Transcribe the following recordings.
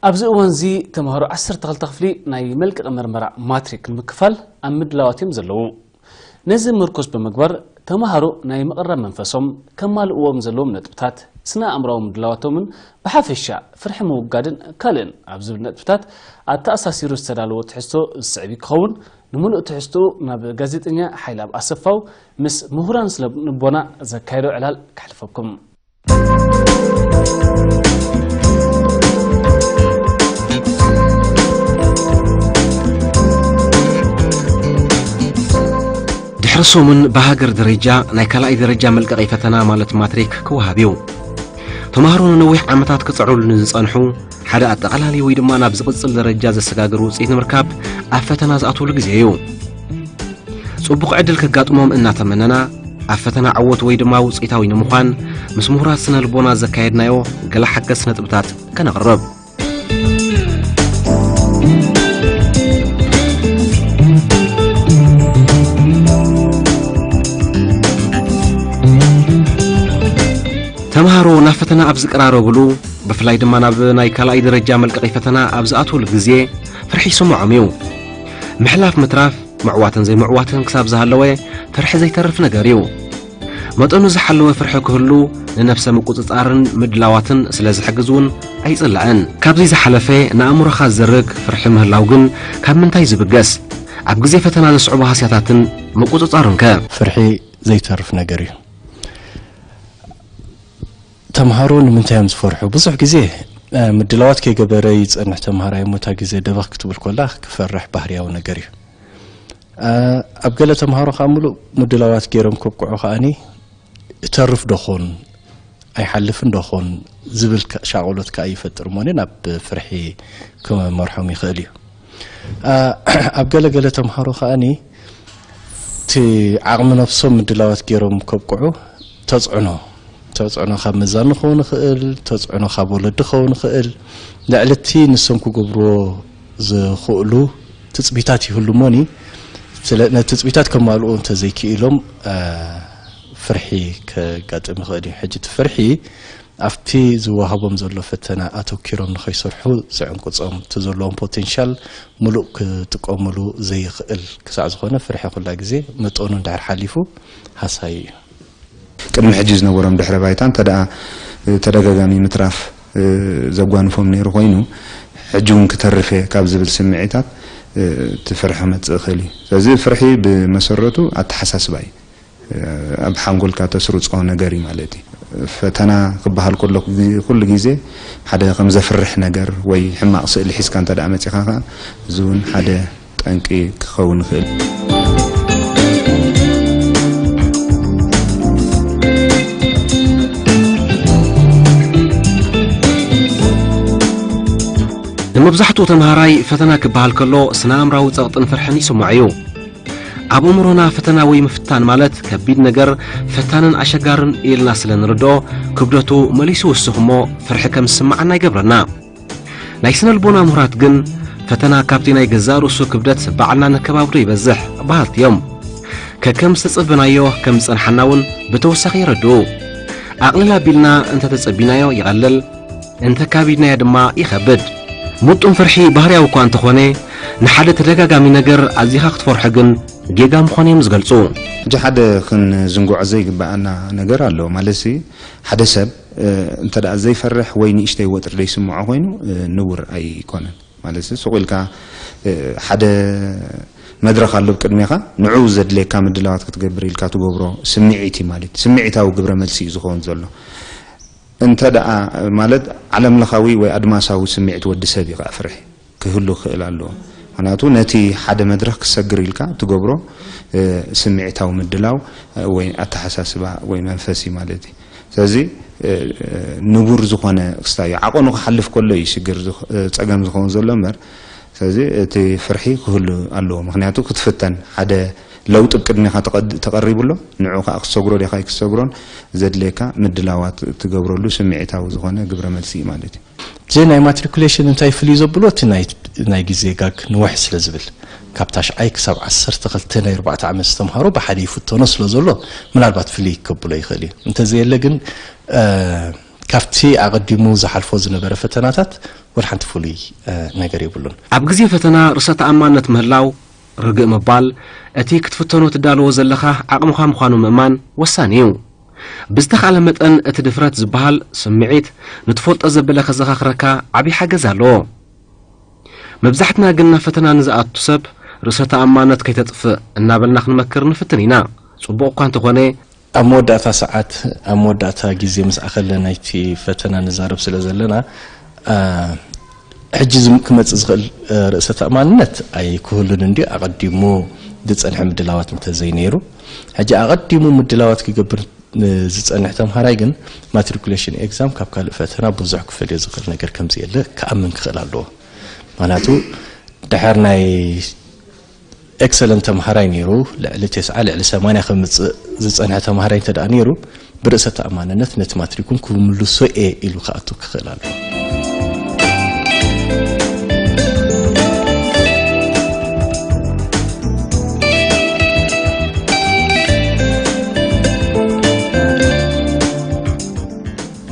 ኣብዚ እዋን እዚ ተምሃሮ ዓሰርተ ክልተ ክፍሊ ናይ መልቀቂ መርመራ ማትሪክ ንምክፋል ኣብ ምድላዋት እዮም ዘለዉ። ነዚ ምርኩስ ብምግባር ተምሃሮ ናይ ምቕራብ መንፈሶም ከማልእዎም ዘለዎም ነጥብታት፣ ስነ ኣእምራዊ ምድላዋቶምን ብሓፈሻ ፍርሒ ምውጋድን ካልእን ኣብ ዝብል ነጥብታት ኣተኣሳሲሩ ዝተዳለወ ትሕዝቶ ዝስዕብ ክኸውን። ንምሉእ ትሕዝትኡ ናብ ጋዜጠኛ ሓይላብ ኣሰፋው ምስ ምሁራን ስነ ልቦና ዘካየዶ ዕላል ከሕልፈኩም። ድሕሪ ሰሙን ብሃገር ደረጃ ናይ ካልኣይ ደረጃ መልቀቂ ፈተና ማለት ማትሪክ ክወሃብ እዩ። ተምሃሮ ንነዊሕ ዓመታት ክጽዕሩሉ ንዝጸንሑ ሓደ ኣጠቓላሊ ወይ ድማ ናብ ዝቕጽል ደረጃ ዘሰጋግር ውጽኢት ንምርካብ ኣብ ፈተና ዝኣትውሉ ግዜ እዩ። ጽቡቕ ዕድል ከጋጥሞም እናተመነና፣ ኣብ ፈተና ዕወት ወይ ድማ ውጽኢታዊ ንምዃን ምስ ምሁራት ስነ ልቦና ዘካየድናዮ ገለ ሓገዝ ነጥብታት ከነቕርብ። ተምሃሮ ናብ ፈተና ኣብ ዝቀራረብሉ፣ ብፍላይ ድማ ናብ ናይ ካልኣይ ደረጃ መልቀቂ ፈተና ኣብ ዝኣትውሉ ግዜ ፍርሒ ይስምዖም እዩ። ምሕላፍ ምትራፍ፣ ምዕዋትን ዘይምዕዋትን ክሳብ ዝሃለወ ፍርሒ ዘይተርፍ ነገር እዩ። መጠኑ ዝሓለወ ፍርሒ ክህሉ ንነብሰ ምቁጽጻርን ምድላዋትን ስለ ዝሕግዝ እውን ኣይጽላእን። ካብዚ ዝሓለፈ ንኣእምሮኻ ዝርግ ፍርሒ ምህላው ግን ካብ ምንታይ ዝብገስ? ኣብ ግዜ ፈተና ዘስዕቡ ሃስያታትን ምቁጽጻሩን ከ? ፍርሒ ዘይተርፍ ነገር እዩ። ተምሃሮ ንምንታይ እዮም ዝፈርሑ? ብዙሕ ግዜ፣ እ፣ ምድላዋት ከይገበረ ይጸንሕ ተምሃራይ እሞ እታ ግዜ ደበኽ ክትብል ኮላ ክፈርሕ ባህርያዊ ነገር እዩ። እ፣ ኣብ ገለ ተምሃሮ ከኣ ምሉእ ምድላዋት ገይሮም ከብቅዑ ከኣኒ እተርፍ ዶ ኾን? ኣይሓልፍን ዶ ኾን? ዝብል ከ-፣ ሻቕሎት ከኣ ይፈጥር እሞ ናብ ፍርሒ ክመርሖም ይኽእል እዩ። እ፣ ኣብ ገለ ገለ ተምሃሮ ከኣኒ እቲ ዓቕሚ ነብሶም ምድላዋት ገይሮም ከብቅዑ ተጽዕኖ፣ ተጽዕኖ ካብ መዛኑ ክኸውን ይኽእል፣ ተጽዕኖ ካብ ወለዲ ክኸውን ይኽእል። ልዕሊ እቲ ንሶም ክገብርዎ ዝኽእሉ ትጽቢታት ይህሉ እሞኒ፣ ስለ-፣ ነቲ ትጽቢታት ከማልኡ እንተዘይክኢሎም፣ እ፣ ፍርሒ ከጋጥም ይኽእል እዩ። ሕጂ እቲ ፍርሒ ኣብቲ ዝወሃቦም ዘሎ ፈተና ኣተኪሮም ንኸይሰርሑ ዝዕንቅጾም፣ እቲ ዘለዎም ፖቴንሻል ምሉእ ክጥቀምሉ ዘይኽእል ክሳዕ ዝኾነ፣ ፍርሒ ኩላ ግዜ መጠኑ እንድሕር ሓሊፉ ሃሳዩ እዩ። ቅድሚ ሕጂ ዝነበሮም ድሕረ ባይታ እንተ ደኣ ተደጋጋሚ ምትራፍ፣ እ፣ ዘጓንፎም ነይሩ ኮይኑ፣ ሕጂ እውን ክተርፍ እየ ካብ ዝብል ስምዒታት፣ እ፣ እቲ ፍርሒ ክመጽእ ይኽእል እዩ። ስለዚ ፍርሒ ብመሰረቱ ኣተሓሳስባ እዩ። ኣብ ሓንጎልካ ተስርጾ ነገር እዩ ማለት እዩ። ፈተና ክበሃል ከሎ፣ ኩሉ ግዜ ሓደ ከም ዘፍርሕ ነገር ወይ ሕማቕ ስእሊ ሒዝካ እንተ ደኣ መጺኻ ከኣ፣ እዚ እውን ሓደ ጠንቂ ክኸውን ይኽእል። ንመብዛሕትኡ ተምሃራይ፣ ፈተና ክበሃል ከሎ፣ ስነ-ኣእምራዊ ጸቕጥን ፍርሕን ይስምዖ እዩ። ኣብ እምሮና፣ ፈተና ወይ ምፍታን ማለት ከቢድ ነገር፣ ፈታንን ኣሸጋርን ኢልና ስለ ንርድኦ፣ ክብደቱ መሊሱ ይውስኽ እሞ፣ ፍርሒ ከም ዝስምዓና ይገብረና። ናይ ስነ ልቦና ምሁራት ግን፣ ፈተና ካብቲ ናይ ገዛእ ርእሱ ክብደት ባዕልና ነከባብሮ ይበዝሕ በሃልቲ እዮም። ከከም ዝተጸበናዮ ከም ዝጸንሓና እውን ብተወሳኺ የረድኡ። ኣቕልል ኣቢልና እንተ ተጸቢናዮ ይቐልል፣ እንተ ካቢድናዮ ድማ ይኸብድ። ምጡን ፍርሒ ባህርያዊ እኳ እንተኾነ፣ ንሓደ ተደጋጋሚ ነገር ኣዚኻ ክትፈርሖ ግን ጌጋ ምዃኑ እዮም ዝገልጹ። ሕጂ ሓደ ክንዝንግዖ ዘይግብኣና ነገር ኣሎ። ማለትሲ፣ ሓደ ሰብ፣ እ፣ እንተ ደኣ ዘይፈርሕ ወይ ንእሽተይ ወጥሪ ዘይስምዖ ኮይኑ፣ እ፣ ንቡር ኣይኮነን። ማለትሲ፣ ሱቕ ኢልካ፣ እ፣ ሓደ መድረኽ ኣሎ ኣብ ቅድሜኻ፣ ንዕኡ ዘድልየካ ምድላዋት ክትገብር ኢልካ ትገብሮ ስምዒት እዩ ማለት። ስምዒታዊ ግብረ መልሲ እዩ ዝኸውን ዘሎ። እንተ ደኣ፣ ማለት፣ ዓለምለኻዊ ወይ ኣድማሳዊ ስምዒት ወዲ ሰብ እዩ ከኣ ፍርሒ ክህሉ ክኽእል ኣለዎ። ምኽንያቱ ነቲ ሓደ መድረኽ ክሰግር ኢልካ ትገብሮ፣ እ፣ ስምዒታዊ ምድላው፣ እ፣ ወይ ኣተሓሳስባ ወይ መንፈስ እዩ ማለት እዩ። ስለዚ፣ እ፣ እ፣ ንቡር ዝኾነ ክስታይ እዩ። ዓቐኑ ክሓልፍ ከሎ እዩ ሽግር ዝኽ-፣ እ፣ ጸገም ዝኸውን ዘሎ እምበር፣ ስለዚ እቲ ፍርሒ ክህሉ ኣለዎ። ምኽንያቱ ክትፍተን፣ ሓደ ለውጢ ኣብ ቅድሜኻ ተቐድ-፣ ተቐሪቡ ኣሎ፣ ንዑ ከኣ ክትሰግሮ ዲኻ ኣይክትሰግሮን ዘድልየካ ምድላዋት ትገብረሉ ስምዒታዊ ዝኾነ ግብረ መልሲ እዩ ማለት እዩ። እዚ ናይ ማትሪኩሌሽን እንታይ ፍልይ ዘብሎ፣ እቲ ናይ፣ ናይ ግዜ ጋግ ንውሕ ስለ ዝብል፣ ካብ ታሽዓይ ክሳብ ዓሰርተ ክልተ ናይ ኣርባዕተ ዓመት ዝተምሃሮ ብሓደ ይፍተኖ ስለ ዘሎ፣ ምናልባት ፍልይ ከብሎ ይኽእል እዩ። እንተዘየለ ግን፣ እ፣ ካብቲ ኣቐዲሙ ዝሓልፎ ዝነበረ ፈተናታት ወላ ሓንቲ ፍሉይ ነገር የብሉን። ኣብ ግዜ ፈተና ርእሰ ተኣማንነት ምህላው፣ ርግእ ምባል፣ እቲ ክትፍተኖ ትዳለዎ ዘለኻ ዓቕምኻ ምዃኑ ምእማን ወሳኒ እዩ። ብዝተኻእለ መጠን እቲ ድፍረት ዝበሃል ስምዒት ንትፈልጦ ዘበለ ከዘኻኽረካ ዓብዪ ሓገዝ ኣለዎ። መብዛሕትና ግን ናብ ፈተና ንዝኣቱ ሰብ ርእሰ ተኣማንነት ከይተጥፍእ እናበልና ክንመክር ንፍትን ኢና። ጽቡቕ እኳ እንተኾነ፣ ኣብ መወዳእታ ሰዓት፣ ኣብ መወዳእታ ግዜ ምስ ኣኸለ ናይቲ ፈተና ንዛረብ ስለ ዘለና፣ ሕጂ ዝም ክመጽእ ዝኽእል ርእሰ ተኣማንነት ኣይክህሉን እንድዩ፣ ኣቐዲሙ ዝጸንሐ ምድላዋት እንተዘይነይሩ። ሕጂ ኣቐዲሙ ምድላዋት ክገብር ዝጸንሕ ተምሃራይ ግን ማትሪኩሌሽን ኤግዛም ካብ ካልእ ፈተና ብዙሕ ክፈልዮ ዝኽእል ነገር ከምዘየለ ክኣምን ክኽእል ኣለዎ። ምኽንያቱ ድሓር ናይ ኤክሰለንት ተምሃራይ ነይሩ፣ ልዕሊ ተስዓ ልዕሊ ሰማንያ ከምጽእ ዝጸንሐ ተምሃራይ እንተ ደኣ ነይሩ፣ ብርእሰ ተኣማንነት ነቲ ማትሪኩም ክምልሶ እየ ኢሉ ክኣቱ ክኽእል ኣለዎ።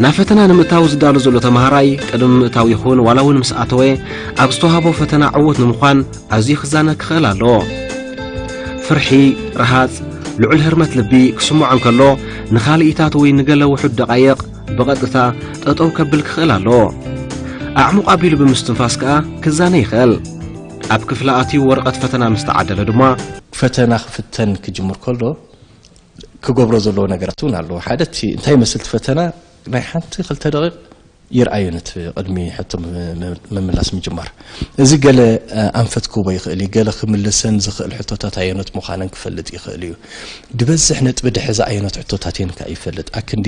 ናብ ፈተና ንምእታው ዝዳሎ ዘሎ ተምሃራይ ቅድሚ ምእታው ይኹን ዋላ እውን ምስ ኣተወ ኣብ ዝተዋህቦ ፈተና ዕዉት ንምዃን ኣዝዩ ክዛነ ክኽእል ኣለዎ። ፍርሒ፣ ረሃጽ፣ ልዑል ህርመት ልቢ ክስምዖ እንከሎ ንኻልኢታት ወይ ንገለ ውሑድ ደቓይቕ ብቐጥታ ጠጠው ከብል ክኽእል ኣለዎ። ኣዕሙቕ ኣቢሉ ብምስትንፋስ ከኣ ክዛነ ይኽእል። ኣብ ክፍሊ ኣትዩ ወረቐት ፈተና ምስ ተዓደለ ድማ ፈተና ክፍተን ክጅምር ከሎ ክገብሮ ዘለዎ ነገራት እውን ኣለዎ። ሓደ እቲ እንታይ ይመስል እቲ ፈተና ናይ ሓንቲ ክልተ ደቂቕ ይርኣዮ ነቲ ቅድሚ ሕቶ ምምላስ ምጅማር። እዚ ገለ ኣንፈት ክህቦ ይኽእል እዩ። ገለ ክምልሰን ዝኽእል ሕቶታት ኣየኖት ምዃነን ክፈልጥ ይኽእል እዩ። ድበዝሕ ነጥቢ ድሕዛ ኣየኖት ሕቶታት እየን ከኣ ይፈልጥ። ኣክንዲ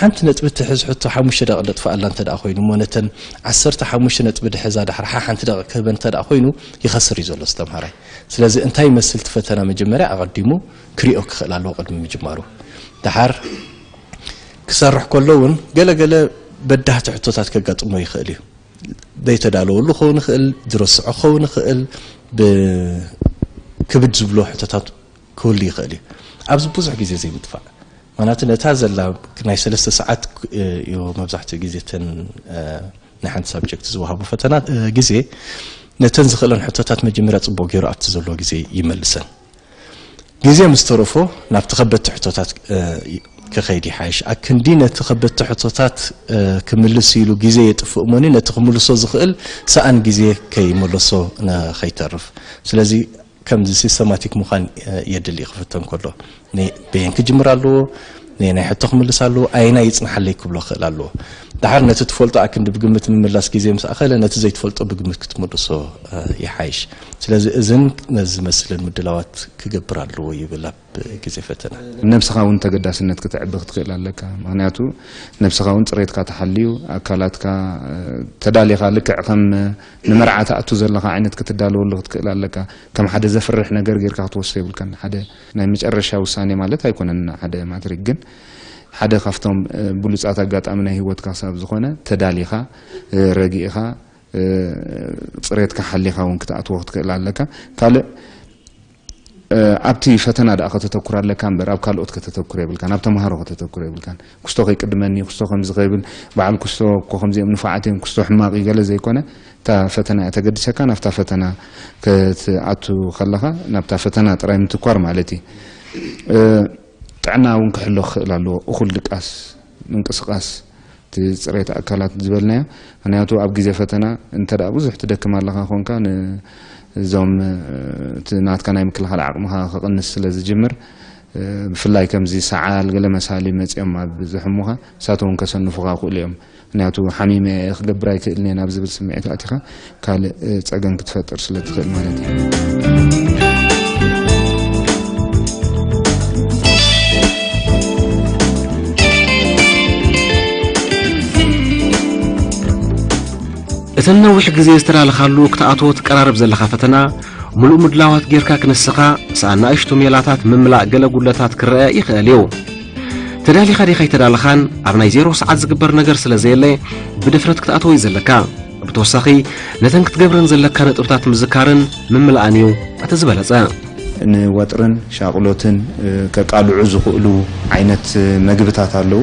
ሓንቲ ነጥቢ ትሕዝ ሕቶ ሓሙሽተ ደቂቕ ደጥፍኣላ እንተ ደኣ ኮይኑ እሞ ነተን ዓሰርተ ሓሙሽተ ነጥቢ ድሕዛ ዳሕር ሓ ሓንቲ ደቂቕ ክህበን እንተ ደኣ ኮይኑ ይኸስር እዩ ዘሎ ዝተምሃራይ። ስለዚ እንታይ ይመስል እቲ ፈተና መጀመርያ ኣቐዲሙ ክሪኦ ክኽእል ኣለዎ ቅድሚ ምጅማሩ። ደሓር ክሰርሕ ከሎ እውን ገለ ገለ በዳህቲ ሕቶታት ከጋጥሞ ይኽእል እዩ። ዘይተዳለወሉ ክኸውን ይኽእል፣ ዝረስዖ ክኸውን ይኽእል፣ ብክብድ ዝብሎ ሕቶታት ክህሉ ይኽእል እዩ። ኣብዚ ብዙሕ ግዜ ዘይምጥፋእ። ምኽንያቱ ነታ ዘላ ናይ ሰለስተ ሰዓት እዩ መብዛሕትኡ ግዜ እተን ናይ ሓንቲ ሳብጀክት ዝወሃቡ ፈተና ግዜ ነተን ዝኽእለን ሕቶታት መጀመርያ ጽቡቕ ገይሩ ኣብቲ ዘለዎ ግዜ ይመልሰን። ግዜ ምስ ተረፎ ናብቲ ከበድቲ ሕቶታት ክኸይድ ይሓይሽ። ኣክንዲ ነቲ ከበድቲ ሕቶታት ክምልስ ኢሉ ግዜ የጥፍእ እሞኒ ነቲ ክምልሶ ዝኽእል ሰኣን ግዜ ከይመለሶ ንኸይተርፍ። ስለዚ ከምዚ ሲስተማቲክ ምዃን የድሊ ክፍተን ከሎ በየን ክጅምር ኣለዎ፣ ነየናይ ሕቶ ክምልስ ኣለዎ፣ ኣየናይ ይጽንሓለይ ክብሎ ክኽእል ኣለዎ። ደሓር ነቲ ትፈልጦ ኣክንዲ ብግምት ምምላስ ግዜ ምስ ኣኸለ ነቲ ዘይትፈልጦ ብግምት ክትምልሶ ይሓይሽ። ስለዚ እዝን ነዚ ዝመስልን ምድላዋት ክገብር ኣለዎ ይብል ኣብ ግዜ ፈተና። ነብስኻ እውን ተገዳስነት ክተዕቢ ክትክእል ኣለካ። ምኽንያቱ ነብስኻ እውን ጽሬትካ ተሓልዩ፣ ኣካላትካ ተዳሊኻ ልክዕ ከም ንመርዓ ትኣቱ ዘለኻ ዓይነት ክትዳለወሉ ክትክእል ኣለካ። ከም ሓደ ዘፍርሕ ነገር ጌርካ ክትወስዶ የብልካን። ሓደ ናይ መጨረሻ ውሳኔ ማለት ኣይኮነን ሓደ ማትሪክ፣ ግን ሓደ ካብቶም ብሉጻት ኣጋጣሚ ናይ ህይወትካ ክሳብ ዝኾነ ተዳሊኻ፣ ረጊእኻ፣ ጽሬትካ ሓሊኻ እውን ክትኣትዎ ክትክእል ኣለካ። ካልእ ኣብቲ ፈተና ደኣ ከተተኩር ኣለካ እምበር ኣብ ካልኦት ከተተኩር የብልካን፣ ኣብ ተምሃሮ ከተተኩር የብልካን። ክስቶ ከይቅድመኒ፣ ክስቶ ከምዚ ከይብል፣ በዓል ክስቶ እኮ ከምዚኦም ንፉዓት እዮም፣ ክስቶ ሕማቕ እዩ ገለ ዘይኮነ፣ እታ ፈተና እያ ተገድሰካ፣ ናብታ ፈተና ክትኣቱ ከለኻ ናብታ ፈተና ጥራይ ምትኳር ማለት እዩ። ጥዕና እውን ክሕሎ ክኽእል ኣለዎ። እኹል ድቃስ፣ ምንቅስቓስ፣ እቲ ጽሬት ኣካላት ዝበልናዮ። ምኽንያቱ ኣብ ግዜ ፈተና እንተ ደኣ ብዙሕ ትደክም ኣለኻ ኮንካ፣ ንእዞም እቲ ናትካ ናይ ምክልኻል ዓቕምኻ ክቕንስ ስለ ዝጅምር፣ ብፍላይ ከምዚ ሰዓል ገለ መሳሊ መጺኦም ኣብ ዘሕሙኻ፣ ንሳቶም እውን ከሰንፉኻ ይኽእሉ እዮም። ምኽንያቱ ሓሚመ እየ ክገብር ኣይክእልን እየ ናብ ዝብል ስምዒት ኣቲኻ ካልእ ጸገም ክትፈጥር ስለ ትኽእል ማለት እዩ። እተን ነዊሕ ግዜ ዝተዳለኻሉ ክትኣትዎ ትቀራረብ ዘለኻ ፈተና፣ ምሉእ ምድላዋት ጌርካ ክንስኻ፣ ሰኣን ንኣሽቱ ሜላታት ምምላእ ገለ ጉድለታት ክረአ ይኽእል እዩ። ተዳሊኻ ዲኻ ኣይተዳለኻን ኣብ ናይ ዜሮ ሰዓት ዝግበር ነገር ስለ ዘየለ፣ ብድፍረት ክትኣትዎ እዩ ዘለካ። ብተወሳኺ፣ ነተን ክትገብረን ዘለካ ነጥብታት ምዝካርን ምምልኣን እዩ እቲ ዝበለጸ። ንወጥርን ሻቕሎትን ከቃልዑ ዝኽእሉ ዓይነት መግብታት ኣለዉ።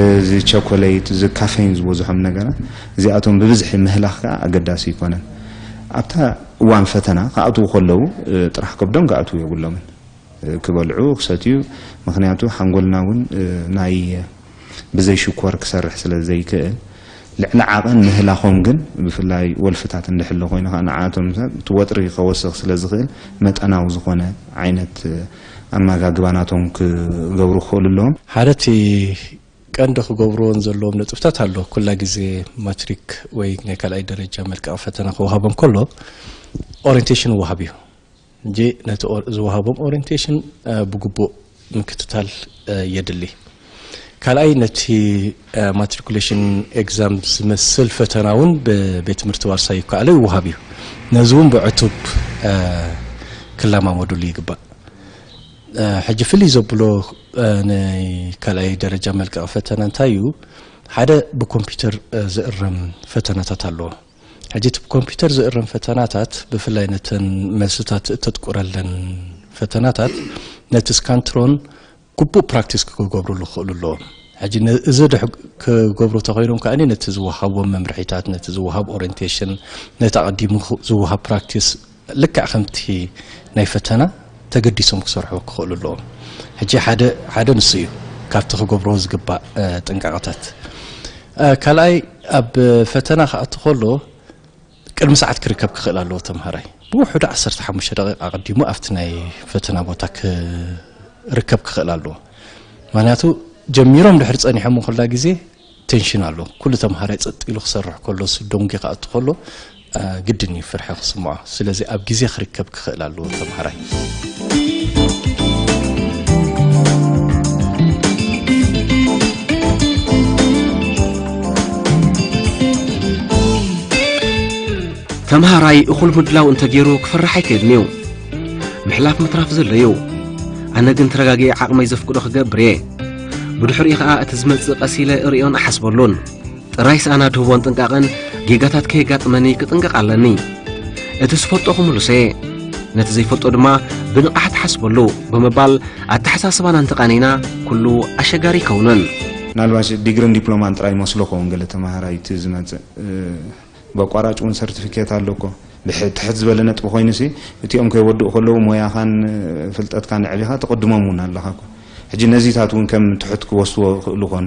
እዚ ቸኮሌት፣ እዚ ካፌን ዝበዝሖም ነገራት፣ እዚኣቶም ብብዝሒ ምህላኽ ከኣ ኣገዳሲ ኣይኮነን። ኣብታ እዋን ፈተና ክኣትዉ ከለዉ፣ እ፣ ጥራሕ ከብዶም ክኣትዉ የብሎምን። እ፣ ክበልዑ፣ ክሰትዩ፣ ምኽንያቱ ሓንጎልና እውን፣ እ፣ ናይ ብዘይ ሽኮር ክሰርሕ ስለ ዘይክእል፣ ልዕሊ ዓቐን ምህላኾም ግን፣ ብፍላይ ወልፍታት እንድሕሎ ኮይኑ ከኣ ንዓኣቶም ሰብ እቲ ወጥሪ ከወስኽ ስለ ዝኽእል፣ መጠናዊ ዝኾነ ዓይነት፣ እ፣ ኣመጋግባ ናቶም ክገብሩ ክኽእሉ ኣለዎም። ሓደ እቲ ቀንዲ ክገብርዎን ዘለዎም ነጥብታት ኣሎ። ኩላ ግዜ ማትሪክ ወይ ናይ ካልኣይ ደረጃ መልቀቒ ፈተና ክወሃቦም ከሎ ኦሪንቴሽን ይወሃብ እዩ። እንጂ ነቲ ኦር-፣ ዝወሃቦም ኦሪንቴሽን፣ እ፣ ብግቡእ ምክትታል፣ እ፣ የድሊ። ካልኣይ ነቲ፣ እ፣ ማትሪኩሌሽን ኤግዛም ዝመስል ፈተና እውን ብቤት ትምህርቲ ዋርሳይ ይከኣሎ ይወሃብ እዩ። ነዚ እውን ብዕቱብ፣ እ፣ ክለማመዱሉ ይግባእ። እ፣ ሕጂ ፍልይ ዘብሎ፣ እ፣ ናይ ካልኣይ ደረጃ መልቀቒ ፈተና እንታይ እዩ? ሓደ ብኮምፒውተር፣ እ፣ ዝእረም ፈተናታት ኣለዎ። ሕጂ እቲ ብኮምፒውተር ዝእረም ፈተናታት ብፍላይ ነተን መልስታት እተጥቁረለን ፈተናታት ነቲ ስካንትሮን ግቡእ ፕራክቲስ ክገብሩሉ ክኽእሉ ኣለዎም። ሕጂ ነ-፣ እዚ ድሕ-፣ ክገብሩ ተኾይኖም ከኣ ነቲ ዝወሃቦም መምርሒታት፣ ነቲ ዝወሃብ ኦሪንቴሽን፣ ነቲ ኣቐዲሙ ክ-፣ ዝወሃብ ፕራክቲስ ልክዕ ከምቲ ናይ ፈተና ተገዲሶም ክሰርሑ ክኽእሉ ኣለዎም። ሕጂ ሓደ፣ ሓደ ንሱ እዩ ካብቲ ክገብርዎ ዝግባእ፣ እ፣ ጥንቃቐታት። እ፣ ካልኣይ ኣብ ፈተና ክኣቱ ከሎ ቅድሚ ሰዓት ክርከብ ክኽእል ኣለዎ ተምሃራይ። ብውሑዱ ዓሰርተ ሓሙሽተ ደቂቕ ኣቐዲሙ ኣብቲ ናይ ፈተና ቦታ ክርከብ ክኽእል ኣለዎ። ምኽንያቱ ጀሚሮም ድሕሪ ጸኒሖም ኩላ ግዜ ቴንሽን ኣሎ። ኩሉ ተምሃራይ ጸጥ ኢሉ ክሰርሕ ከሎ፣ እሱ ደንጉዩ ክኣቱ ከሎ፣ እ፣ ግድን እዩ ፍርሒ ክስምዖ። ስለዚ ኣብ ግዜ ክርከብ ክኽእል ኣለዎ ተምሃራይ። ተምሃራይ እኹል ምድላው እንተገይሩ ክፈርሕ ኣይክእልን እዩ። ምሕላፍ ምትራፍ ዘሎ እዩ። ኣነ ግን ተረጋጊኤ ዓቕመይ ዘፍቅዶ ክገብር እየ። ብድሕሪኡ ኸኣ እቲ ዝመጽእ ቀስ ኢለ እርእዮን እሓስበሉን። ጥራይ ሰኣን ኣድህቦን ጥንቃቐን ጌጋታት ከየጋጥመኒ ክጥንቀቕ ኣለኒ። እቲ ዝፈልጦ ክምልሶ እየ። ነቲ ዘይፈልጦ ድማ ብንቕሓት እሓስበሉ ብምባል ኣተሓሳስባና እንተቓኒና ኩሉ ኣሸጋሪ ኣይከውንን። ምናልባሽ ዲግርን ዲፕሎማን ጥራይ ይመስሎ ክኸውን ገለ ተምሃራይ እቲ ዝመጽእ፣ እ፣ በቋራጭ እውን ሰርቲፊኬት ኣሎ እኮ። ብሕ-፣ ትሕት ዝበለ ነጥቢ ኮይኑሲ፣ እቲኦም ከይወድኡ ከለዉ ሞያኻን፣ እ፣ ፍልጠትካን ኣዕቢኻ ትቕድሞም እውን ኣለኻ እኮ። ሕጂ ነዚታት እውን ከም ትሑት ክወስድዎ ይኽእሉ ኮኑ።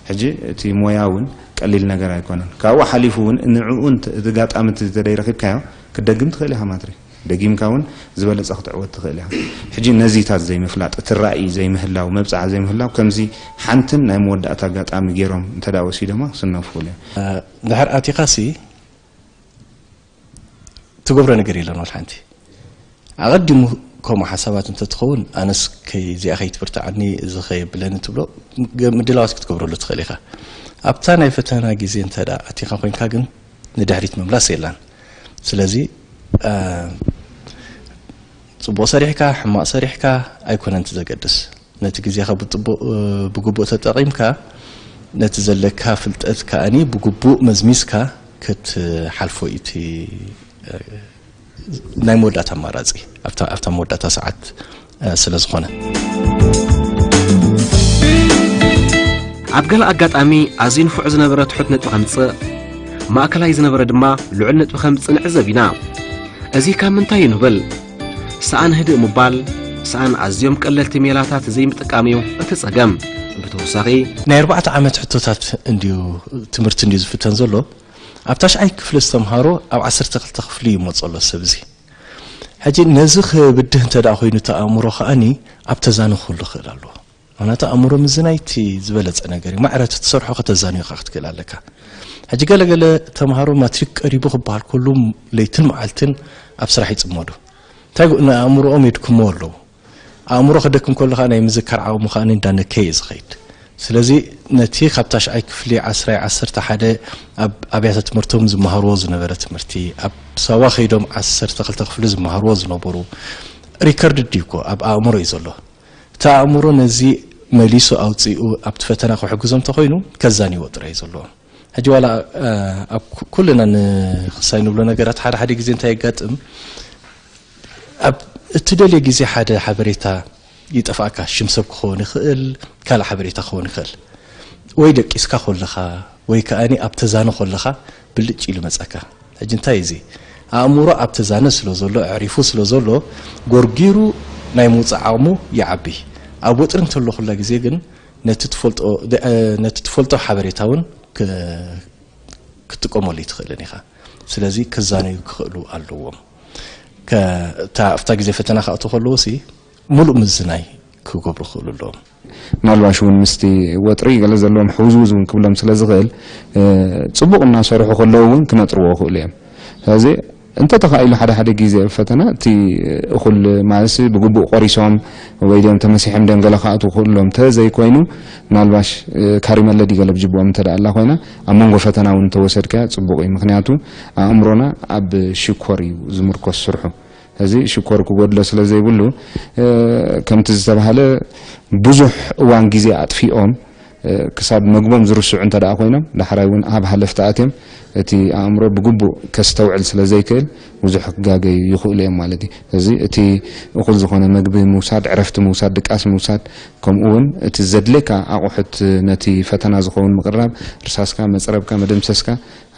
ሕጂ እቲ ሞያ እውን ቀሊል ነገር ኣይኮነን። ካብኡ ሓሊፉ እውን ንዕኡ እንተ-፣ እቲ ጋጣሚ እቲ እንተ ደይረኺብካዮ፣ ክትደግም ትኽእል ኢኻ ማትሪክ። ደጊምካ እውን ዝበለጸ ክትዕወት ትኽእል ኢኻ። ሕጂ ነዚታት ዘይምፍላጥ፣ እቲ ራእይ ዘይምህላው፣ መብጽዓ ዘይምህላው፣ ከምዚ ሓንትን ናይ መወዳእታ ኣጋጣሚ ገይሮም እንተ ደኣ ወሲዶማ ክስነፉ እዮም። ድሕር ኣቲኻሲ ትገብሮ ነገር የለን ወላ ሓንቲ። ኣቐዲሙ ከምኡ ሓሳባት እንተትኸውን፣ ኣነስ ከይ-፣ እዚኣ ከይትብርትዓኒ፣ እዚ ከየብለኒ ትብሎ፣ ገ-፣ ምድላዋት ክትገብረሉ ትኽእል ኢኻ። ኣብታ ናይ ፈተና ግዜ እንተ ደኣ ኣቲኻ ኮይንካ ግን፣ ንድሕሪት ምምላስ የላን። ስለዚ፣ እ፣ ጽቡቕ ሰሪሕካ፣ ሕማቕ ሰሪሕካ ኣይኮነን እቲ ዘገድስ። ነቲ ግዜኻ ብጥቡቕ፣ እ፣ ብግቡእ ተጠቒምካ፣ ነቲ ዘለካ ፍልጠት ከኣኒ ብግቡእ መዝሚዝካ ክትሓልፎ እዩ እቲ፣ እ፣ ናይ መወዳእታ ኣማራጺ፣ ኣብታ፣ ኣብታ መወዳእታ ሰዓት፣ እ፣ ስለ ዝኾነ። ኣብ ገለ ኣጋጣሚ ኣዝዩ ንፉዕ ዝነበረ ትሑት ነጥቢ ከምጽእ፣ ማእከላይ ዝነበረ ድማ ልዑል ነጥቢ ከምጽእ ንዕዘብ ኢና። እዚ ካብ ምንታይ እዩ ንብል? ሰኣን ህድእ ምባል፣ ሰኣን ኣዝዮም ቀለልቲ ሜላታት ዘይምጥቃም እዩ እቲ ጸገም። ብተወሳኺ፣ ናይ ኣርባዕተ ዓመት ሕቶታት እንድዩ፣ ትምህርቲ እንድዩ ዝፍተን ዘሎ። ኣብ ታሽዓይ ክፍሊ ዝተምሃሮ ኣብ ዓሰርተ ክልተ ክፍሊ እዩ መጾ ኣሎ ሰብ እዚ። ሕጂ ነዚ ክብድህ እንተ ደኣ ኮይኑ እቲ ኣእምሮ ከኣኒ ኣብ ተዛንኹ ክህሉ ክእል ኣለዎ። ምኽንያቱ ኣእምሮ ምዝናይ እቲ ዝበለጸ ነገር እዩ። ማዕረ እቲ ትሰርሖ ከተዛንዮ ከኣ ክትክእል ኣለካ። ሕጂ ገለ ገለ ተምሃሮ ማትሪክ ቀሪቡ ክበሃል ከሉ ለይትን መዓልትን ኣብ ስራሕ ይጽመዱ። እንታይ ጎ-፣ ንኣእምሮኦም የድክምዎ ኣለዉ። ኣእምሮ ክደክም ከሎ ከኣ ናይ ምዝካር ዓቕሙ ከኣ እንዳነከየ እዩ ዝኸይድ። ስለዚ ነቲ ካብ ታሽዓይ ክፍሊ ዓስራይ ዓሰርተ ሓደ ኣብ ኣብያተ ትምህርቶም ዝመሃርዎ ዝነበረ ትምህርቲ፣ ኣብ ሳዋ ከይዶም ዓሰርተ ክልተ ክፍሊ ዝመሃርዎ ዝነበሩ፣ ሪከርድ ድዩ እኮ ኣብ ኣእምሮ እዩ ዘሎ። እቲ ኣእምሮ ነዚ መሊሱ ኣውጺኡ ኣብቲ ፈተና ክሕግዞም እንተኾይኑ ከዛንይዎ ጥራይ እዩ ዘለዎ። ሕጂ ዋላ፣ እ፣ ኣብ ኩ-፣ ኩልና ንኽሳይ ንብሎ ነገራት ሓደ ሓደ ግዜ እንታይ የጋጥም? ኣብ እትደልዮ ግዜ ሓደ ሓበሬታ ይጠፍኣካ፣ ሽም ሰብ ክኸውን ይኽእል፣ ካልእ ሓበሬታ ክኸውን ይኽእል። ወይ ደቂስካ ከለኻ ወይ ከኣኒ ኣብ ተዛነ ከለኻ ብልጭ ኢሉ መጸካ። ሕጂ እንታይ እዚ ኣእምሮ ኣብ ተዛነ ስለ ዘሎ፣ ኣዕሪፉ ስለ ዘሎ፣ ጎርጊሩ ናይ ምውጻእ ዓቕሙ ይዓቢ። ኣብ ወጥሪ እንተሎ ኩላ ግዜ ግን ነቲ ትፈልጦ ደ- ነቲ ትፈልጦ ሓበሬታ እውን ክ- ክትጥቀመሉ ይትኽእልን ኢኻ። ስለዚ ክዛነዩ ክኽእሉ ኣለዎም። ከ- እታ ኣብታ ግዜ ፈተና ክኣትዉ ከለዉ ሲ ሙሉእ ምዝናይ ክገብሩ ክኽእሉ ኣለዎም። ምናልባሽ እውን ምስቲ ወጥሪ ገለ ዘለዎም ሕውዝውዝ እውን ክብሎም ስለ ዝኽእል፣ እ፣ ጽቡቕ እናሰርሑ ከለዉ እውን ክነጥርዎ ይኽእሉ እዮም። ስለዚ እንተተኻኢሉ ሓደ ሓደ ግዜ ኣብ ፈተና እቲ እኹል ማለትሲ ብግቡእ ቆሪሶም ወይ ድዮም ተመሲሖም ድዮም ገለ ክኣትዉ ክኽእሉ ኣለዎም። እንተ ዘይኮይኑ ምናልባሽ፣ እ፣ ካሪመለ ድዩ ገለ ብጅብኦም እንተ ደኣ ኣላ ኮይና ኣብ መንጎ ፈተና እውን እንተወሰድካያ ጽቡቕ እዩ። ምኽንያቱ ኣእምሮና ኣብ ሽኮር እዩ ዝምርኮስ ስርሑ። እዚ ሽኮር ክጎድሎ ስለ ዘይብሉ፣ እ፣ ከምቲ ዝተባህለ ብዙሕ እዋን ግዜ ኣጥፊኦም፣ እ፣ ክሳብ መግቦም ዝርስዑ እንተ ደኣ ኮይኖም፣ ዳሕራይ እውን ኣብ ሃለፍቲ ኣትዮም እቲ ኣእምሮ ብግቡእ ከስተውዕል ስለ ዘይክእል ብዙሕ ክጋገዩ ይኽእሉ እዮም ማለት እዩ። እዚ እቲ እኹል ዝኾነ መግቢ ምውሳድ፣ ዕረፍቲ ምውሳድ፣ ድቃስ ምውሳድ፣ ከምኡ እውን እቲ ዘድልየካ ኣቑሑት ነቲ ፈተና ዝኸውን ምቕራብ፣ እርሳስካ፣ መጽረብካ፣ መደምሰስካ፣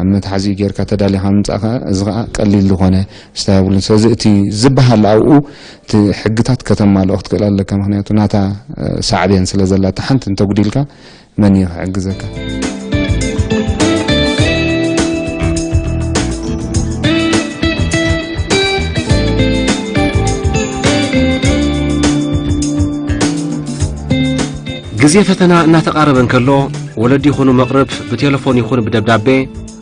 ኣብ መትሓዚኡ ጌርካ ተዳሊኻ ምምጻእ ከኣ፣ እዚ ከኣ ቀሊል ዝኾነ ስታይ የብሉን። ስለዚ እቲ ዝበሃል ኣብኡ እቲ ሕግታት ከተማልኦ ክትክእል ኣለካ። ምኽንያቱ ናታ፣ እ፣ ሳዕቤን ስለ ዘላ፣ እታ ሓንቲ እንተጉዲልካ መን እዩ ክሕግዘካ? ግዜ ፈተና እናተቓረበ እንከሎ፣ ወለዲ ይኹኑ መቕርብ ብቴሌፎን ይኹን ብደብዳቤ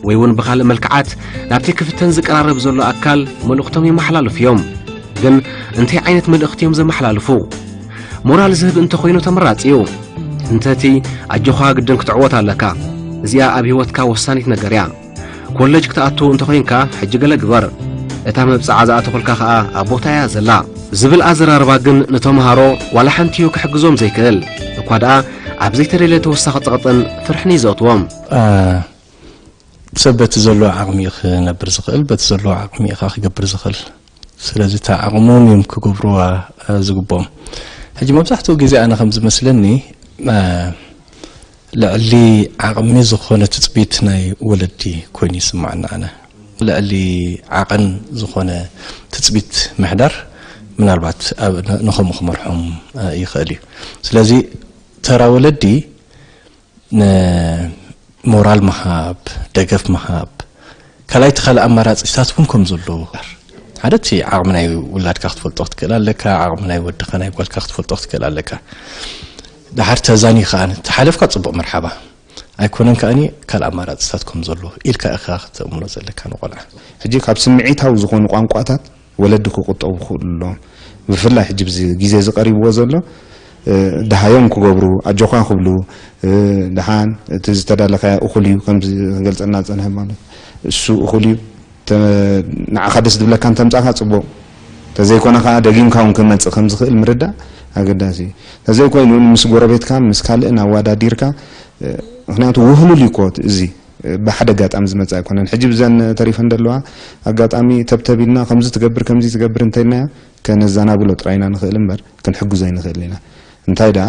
ወይ እውን ብኻልእ መልክዓት ናብቲ ክፍተን ዝቀራረብ ዘሎ ኣካል መልእኽቶም የመሓላልፉ እዮም። ግን እንታይ ዓይነት መልእኽቲ እዮም ዘመሓላልፉ? ሞራል ዝህብ እንተኾይኑ ተመራጺ እዩ። እንተቲ ኣጆኻ ግድን ክትዕወት ኣለካ፣ እዚኣ ኣብ ህይወትካ ወሳኒት ነገር እያ። ኮለጅ ክትኣቱ እንተኾይንካ ሕጂ ገለ ግበር፣ እታ መብጽዓ ዝኣተኹልካ ኸኣ ኣብ ቦታ እያ ዘላ ዝብል ኣዘራርባ ግን ንተምሃሮ ዋላ ሓንቲ እዩ ክሕግዞም ዘይክእል። እኳ ደኣ ኣብ ዘይተደልየ ተወሳኺ ጸቕጥን ፍርሕን እዩ ዘእትዎም። እ፣ ሰብ በቲ ዘለዎ ዓቕሚ እዩ ክነብር ዝኽእል፣ በቲ ዘለዎ ዓቕሚ እዩ ከኣ ክገብር ዝኽእል። ስለዚ እታ ዓቕሞም እዮም ክገብርዋ፣ እ፣ ዝግብኦም። ሕጂ መብዛሕትኡ ግዜ ኣነ ከም ዝመስለኒ፣ እ፣ ልዕሊ ዓቕሚ ዝኾነ ትጽቢት ናይ ወለዲ ኮይኑ ይስምዓኒ ኣነ። ልዕሊ ዓቐን ዝኾነ ትጽቢት ምሕዳር ምናልባት ኣብ ን- ንኸምኡ ክመርሖም፣ እ፣ ይኽእል እዩ። ስለዚ ተራ ወለዲ ንሞራል ምሃብ፣ ደገፍ ምሃብ፣ ካልኣይ እቲ ካልእ ኣማራጺታት እውን ከም ዘለዉ። ሓደ እቲ ዓቕሚ ናይ ውላድካ ክትፈልጦ ክትክእል ኣለካ፣ ዓቕሚ ናይ ወድኻ ናይ ጓልካ ክትፈልጦ ክትክእል ኣለካ። ደሓር ተዛኒ ከኣ ተሓለፍካ ጽቡቕ መርሓባ። ኣይኮነን ከኣኒ ካልእ ኣማራጺታት ከም ዘሎ ኢልካ ኢኻ ክተእምኖ ዘለካ ንቖልዓ። ሕጂ ካብ ስምዒታዊ ዝኾኑ ቋንቋታት ወለዲ ክቑጠቡ ክኽእሉ ኣለዎም። ብፍላይ ሕጂ ብዚ ግዜ እዚ ቀሪብዎ ዘሎ፣ እ፣ ደሃዮም ክገብሩ፣ ኣጆኻ ክብሉ፣ እ፣ ደሓን እቲ ዝተዳለኻዮ እኹል እዩ፣ ከምዚ ክገልጸልና ዝጸንሐ ማለት እሱ እኹል እዩ። ተ-፣ ንዓኻ ደስ ዝብለካ እንተምጻእካ ጽቡቕ፣ ተዘይኮነ ከኣ ደጊምካ እውን ክመጽእ ከም ዝኽእል ምርዳእ ኣገዳሲ እዩ። ተዘይኮይኑ ምስ ጎረቤትካ ምስ ካልእን ኣወዳዲርካ፣ እ፣ ምኽንያቱ ውህሉል እዩ እኮ እዚ፣ እ፣ ብሓደ ኣጋጣሚ ዝመጽእ ኣይኮነን። ሕጂ ብዘን ተሪፈን ዘለዋ ኣጋጣሚ ተብተብ ኢልና ከምዚ ትገብር ከምዚ ትገብር እንተኢልናዮ ከነዘናብሎ ጥራይ ኢና ንኽእል እምበር ክንሕግዞ ኣይንኽእልን ኢና። እንታይ ደኣ፣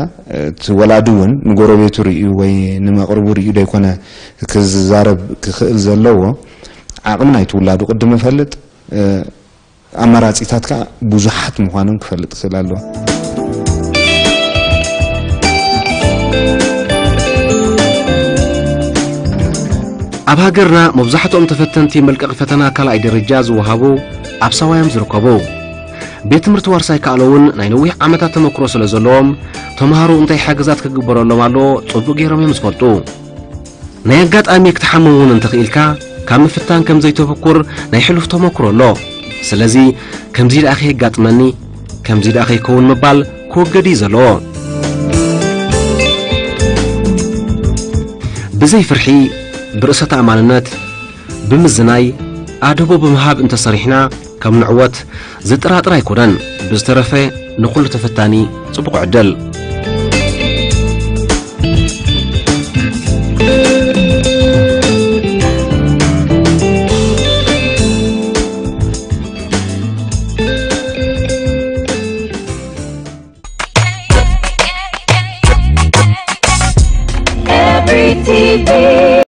እቲ ወላዲ እውን ንጎረቤቱ ርእዩ ወይ ንመቕርቡ ርእዩ ደይኮነ ክዛረብ ክኽእል ዘለዎ፣ ዓቕሚ ናይቲ ውላዱ ቅድም ይፈልጥ፣ ኣማራጺታት ከኣ ብዙሓት ምዃኖም ክፈልጥ ክኽእል ኣለዎ። ኣብ ሃገርና መብዛሕትኦም ተፈተንቲ መልቀቒ ፈተና ካልኣይ ደረጃ ዝወሃቡ ኣብ ሳዋ እዮም ዝርከቡ። ቤት ትምህርቲ ዋርሳይ ከኣሎ እውን ናይ ነዊሕ ዓመታት ተመክሮ ስለ ዘለዎም፣ ተምሃሮ እንታይ ሓገዛት ክግበረሎም ኣለዎ ጽቡቕ ገይሮም እዮም ዝፈልጡ። ናይ ኣጋጣሚ ክትሓምም እውን እንተኽኢልካ፣ ካብ ምፍታን ከም ዘይተብኩር ናይ ሕሉፍ ተመክሮ ኣሎ። ስለዚ፣ ከምዚ ደኣ ከየጋጥመኒ፣ ከምዚ ደኣ ከይከውን ምባል ክወገድ እዩ ዘለዎ። ብዘይ ፍርሒ፣ ብርእሰ ተኣማንነት፣ ብምዝናይ፣ ኣድህቦ ብምሃብ እንተሰሪሕና፣ ከም ንዕወት ዘጠራጥር ኣይኮነን። ብዝተረፈ፣ ንኹሉ ተፈታኒ ጽቡቕ ዕድል።